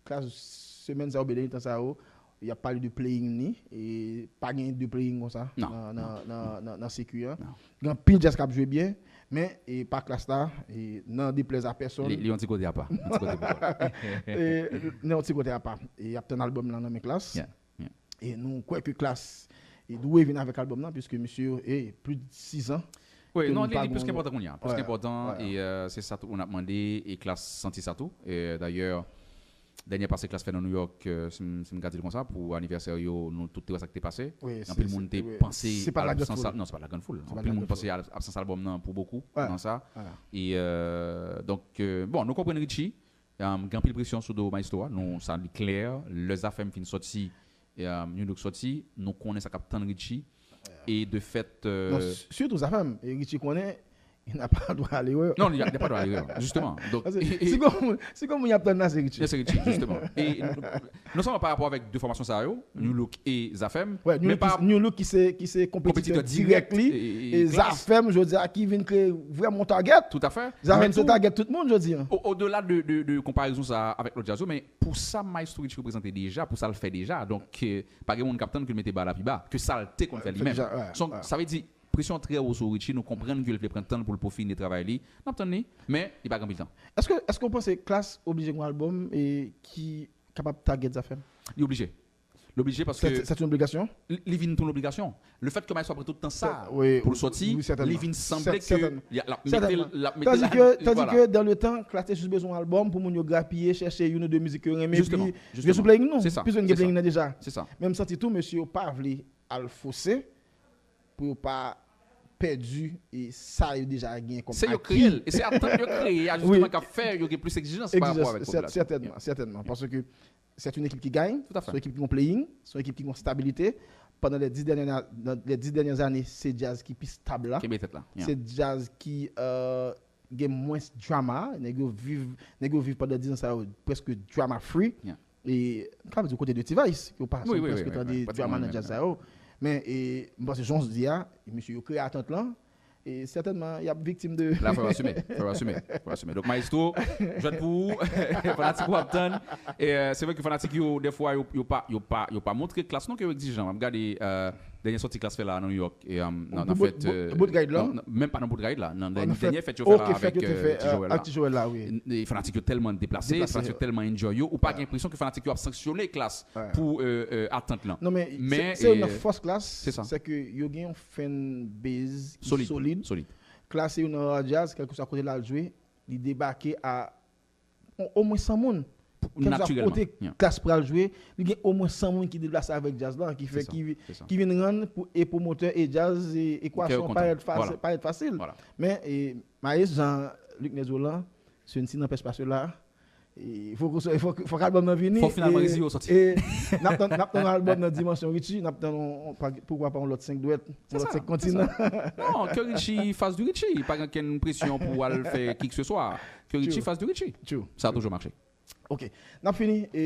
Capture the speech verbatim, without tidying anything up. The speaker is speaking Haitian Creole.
Klas semèn sa yo, oubyen dènye tan sa yo, y ap pale de playing ni, e pa gen de playing konsa nan, nan, nan, nan, nan sirkwi an. Gen anpil djaz k ap jwe byen, men e pa Klass la, e nan deplèz a pèsonn. Li, li yon ti kote apa. Yon ti kote pou kò l. E, nan yon ti kote apa. E y ap tann albòm lan nan men Klass. E nou kwè ke Klass, e dwe vin avèk albòm lan, piske misye, e plis de sizan. Wi, non, li, li plis ke enpòtan kounye a. Plis ke enpòtan, e euh, se sa tout moun ap mande, e Klass santi sa tou. E dayè, dènye pase Klass fè nan New York, euh, si m si m ka di l konsa, pou anivèsè yo, nou tout te wè sa k te pase. Anpil moun te panse absans al-, non, se pa la grann foul. Anpil moun panse absans albòm nan pou bokou nan sa. E euh, donk, euh, bon, nou konprann Richie. Um, gen anpil presyon sou do Maestro a. Nou, sa li klè. Lè Zafèm fin sòti, e, um, New Look sòti, nou konnen sa k ap tann Richie. E de fèt, euh, non, s- sitou Zafèm, e Richie konnen, il n'a pas droit à l'erreur. Non, il n'a pas droit à l'erreur, justement. Donk, si gon moun, si gon moun y ap tann la, se Richie. Se Richie, justement. E non sèlman pa rapò avèk de fòmasyon sa yo, New Look e Zafèm, men pa New Look ki se, ki se konpetitè dirèk li, e Zafèm, jodi a, ki vin kreye vrèman yon target. Tout à fait. Zafèm se target tout moun jodi a. Au-delà de, de, de konparezon sa avèk lòt djaz yo, men pou sa Maestro Richie reprezante deja, pou sa l fè deja, donk, euh, pa gen moun k ap tann ke l mete ba la pi ba ke sa l te konn fè li menm. Sa vle di, presyon trè wo sou Richie, nou konprann ke l vle pran tan l pou l pofine travay li. N ap tann li, men li pa gen anpil tan. Èske, èske w panse Klass oblije gen yon albòm e ki kapab target Zafèm? Li oblije. Li oblije paske se, se yon obligasyon? Li, li vin tou yon obligasyon. Le fait que Maestro pran tout tan sa pou l sòti, li vin sanble ke l ap mete l, l ap mete l. Tandis que dans le temps, Klass te jis bezwen yon albòm pou moun yo grapiye, chèche youn ou de mizik yo renmen, epi jwe sou playing nou. Piske n gen playing nan deja. Men m santi tou mesye yo pa vle al fose pou yo pa pèdi e sa yo deja gen kòm aki. Se yo kreye l, e se atant yo kreye a, jisteman, k ap fè yo gen plis egzijans pa rapò avèk popilasyon. Sètènman, sètènman. Paske c'est une équipe qui gagne, c'est une équipe qui gon playing, c'est une équipe qui gon stabilité. Pendant les dix dernières, dans les dix dernières années, se djaz ki pi stab la. Kenbe tèt la. Se djaz ki, euh, gen mwens drama. Nèg yo viv, nèg yo viv pandan diz an sa yo prèske drama free. E m ka di w kote de T-Vice, yo pa sanble prèske tande drama nan djaz sa yo. Men e, m panse jan w di a, mesye yo kreye atant lan. E sètènman, y ap viktim de. La, fò w asime, fò w asime, fò w asime. Donk, Maestro, jwèt pou ou, fanatik ou ap tann. E euh, se vre ke fanatik yo, dèfwa, yo, yo pa, yo pa, yo pa montre Klass non ke yo egzijan. M ap gade euh, dènye sòti Klass fè la nan New York, e euh, nan, nan fèt, euh, menm pa nan bout ride la, nan dènye fèt yo fè la avèk euh, Ti Joel la. E fanatik yo tèlman deplase, fanatik yo tèlman enjoy yo, ou pa gen enpresyon ke fanatik yo ap sanksyone Klass pou euh, euh, atant lan. Non, men se, se youn nan fòs Klass, se ke yo gen yon fan base ki solid. Klass se youn nan rare djaz, kèlkeswa kote l al jwe, li debake a o-, omwen san moun. Kèlkeswa kote Klass pral jwe, li gen omwen san moun ki deplase avèk djaz la, ki fè, ki, ki vin rann pou e pwomotè e djaz e ekwasyon parèt fasil. Men e Maes, jan Luc Nezo lan, ceci n'empêche pas cela, e fòk, fòk, fòk albòm nan vini. Fòk finalman Rizio sòti. E n ap tann, n ap tann albòm nan dimansyon Richie, n ap tann, poukwa pa yon lòt senk dwèt, yon lòt senk kontinan. Non, ke Richie fasse du Richie, pa gen okenn presyon pou al fè kikeseswa. Ke Richie fasse du Richie. Sa a toujou mache. Ok, n ap fini.